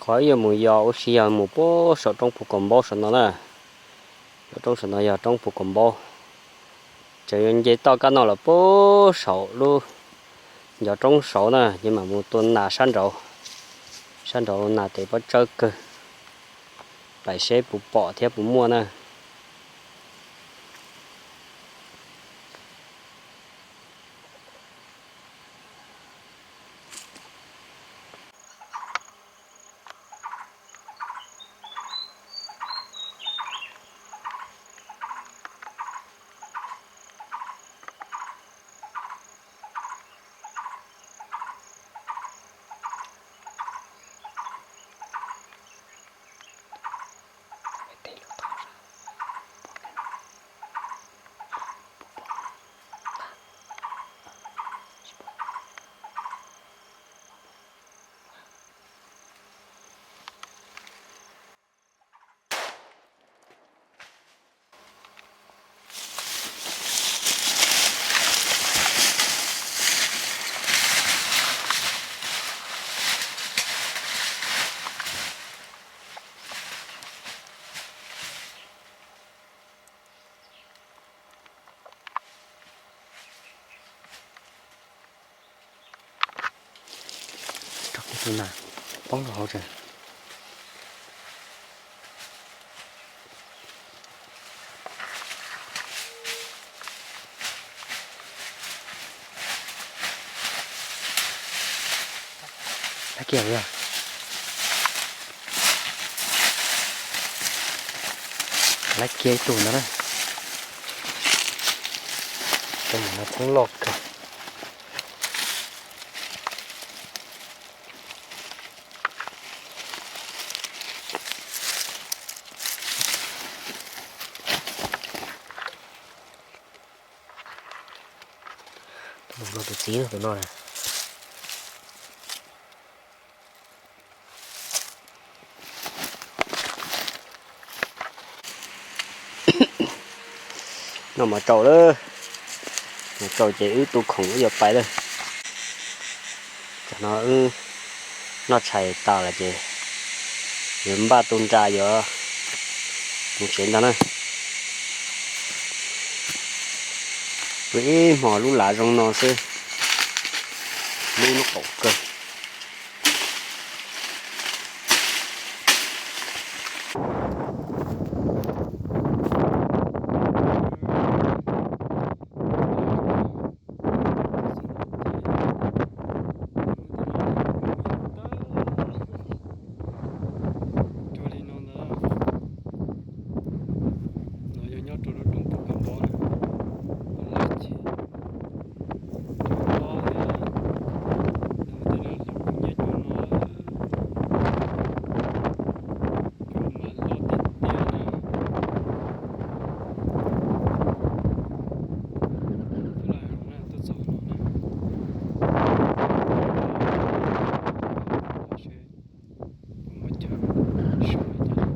Qhov wb yuav mus yos ua si yog mus puag saum roob puag kaum npaub saum no na. Lub roob saum no yog roob puag kaum npaub. Tseem yuav nce toj kab no los puag saum lub ncov roob saud na, ces mam mus tua nas sab nraud. Sab nraud nas tes pob tsawb kawg. Pais seb puas pom thiab puas muaj na. Tso kiag tus nas poob rau hauv tsev. Laib kiag, laib kiag ib tug ntawd na. Tus no poob loj kawg. Tus no tus txiv tus no na. Noj mov tsaus lawm, mov tsaus ces wb tu khoom wb yuav pais lawm. Tam no wb noj tshais tas lawm ces yuav npaj tu nra yuav mus tsev ntag na. Tu ib hmos lub lav zoo no xwb, lub noj qaum kawg. Rau li no ntag. No yog nyob rau lub roob puag npov na. Laj ces cua loj thiab. Nws tej no hlauv kub hnyiab cua no. Cua mas loj tiag tiag na. Tus laj hlob na tuaj txog no na. Seb puas muaj chaw so li cas.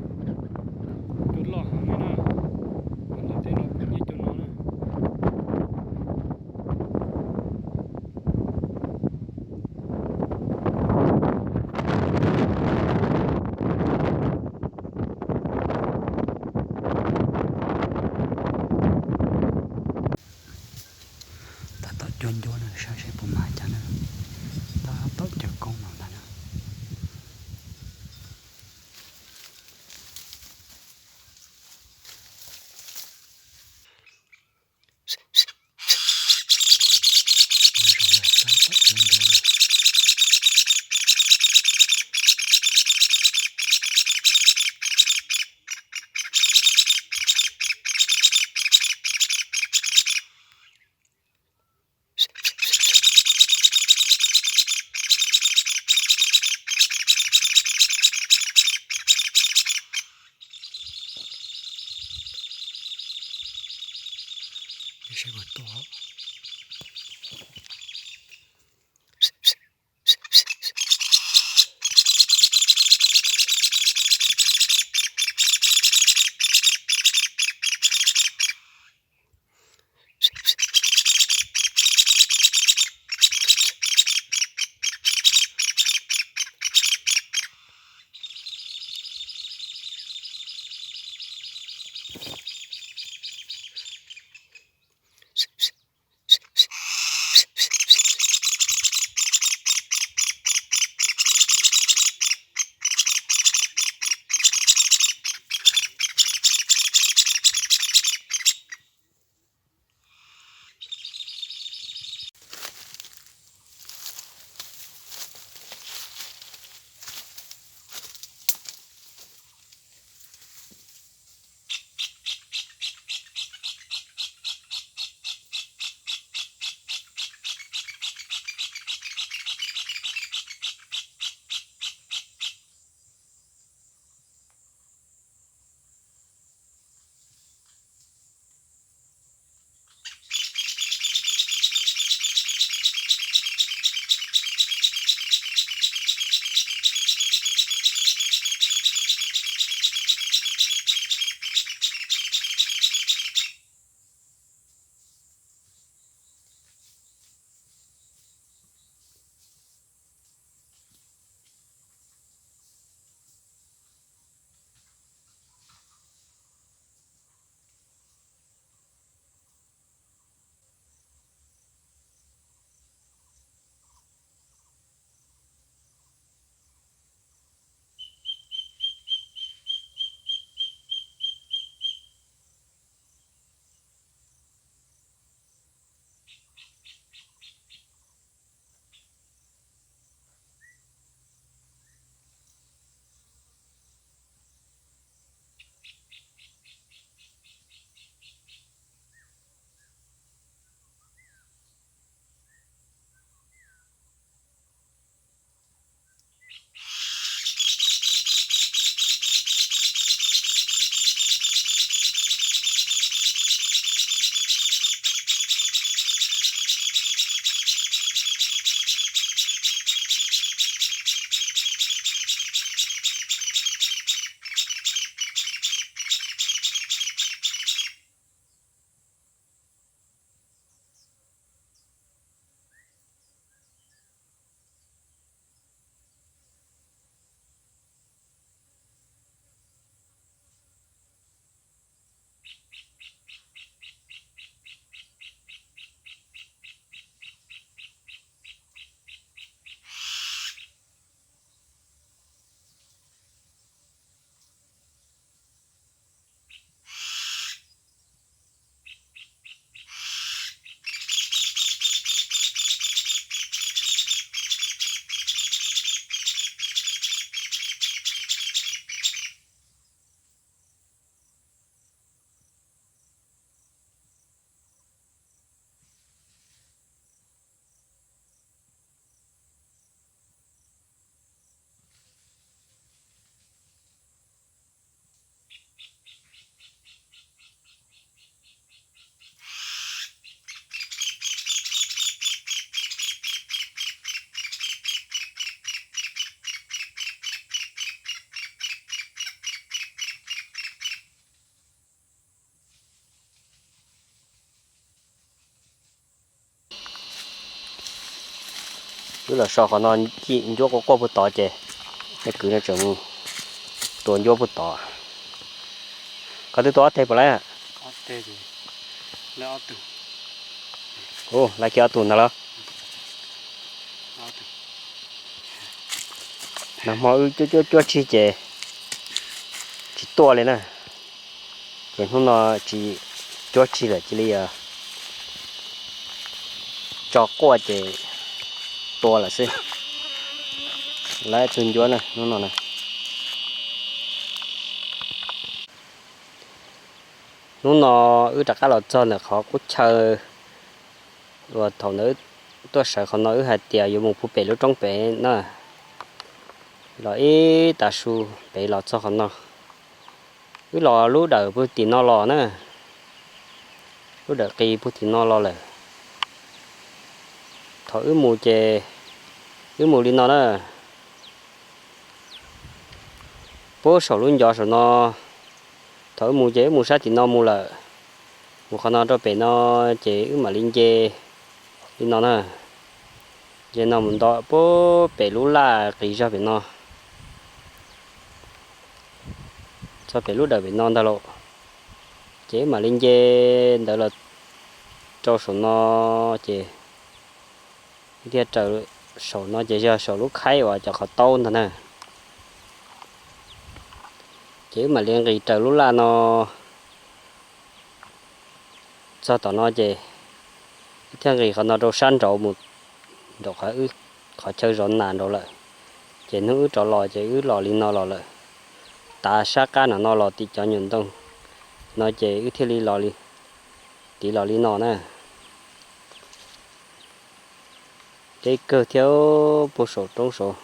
Cua loj heev li na. Mas hlauv tej no kub hnyiab cua no na. Tab tom cuab ncuab na, saib seb puas mag cas na. Tab tom caws koob no ntag na. Tab tom cuab ncuab na. Seb puas tuaj. Wb los so qhov no, cim ncuab quaj quaj puag tod ces, nej kwv no tseem mus tua ncuab puag tod. Qhov twg tua ob teg puas laib? Ua, laib kiag ob tug ntag los? Nag hmo wb cuab cuab cuab tshij ces tsis tuaj li na. Ces hnub no tsis cuab tshij lawm, cia li tso quaj ces tua lawm xwb. Laib tug ncuab na hnub no na. Hnub no wb rov qab los txog ntawm qhov qub chaw uas thaum ntawd tuaj sawv qhov no wb hais tias yuav mus puag pem lub roob pem na. Los ib tav su pem los txog qhov no. Wb los lub dawm puag tim no los na. Lub dawm qis puag tim no los lawm. Thaum wb mus ces wb mus li no na. Puag saum lub ncov saum no, thaum wb mus ces wb mus sab tim no mus lawm. Mus qhov no rau pem no ces wb mam li nce li no na. Nce no mus nto puag pem lub laj qis zog pem no, txog pem lub dawm pem no ntag lauj. Ces wb mam li nce ntawd los rau saum no ces thiaj raws saum no ces yog saum lub khaib uas cov qhov taub ntag na. Ces wb mam li nqis raws lub laj no txog tom no ces wb thiaj nqis qhov no rau sab nraud mus nraum qhov wb qhov chaw zov nas nraud lawm. Ces hnub wb rov los ces wb los li no los lawm. Tav sab qab no no los tim cov nyuam ntoo no ces wb thiaj li los li, tiv los li no na. Deb kawg thiab, puag saum roob saud.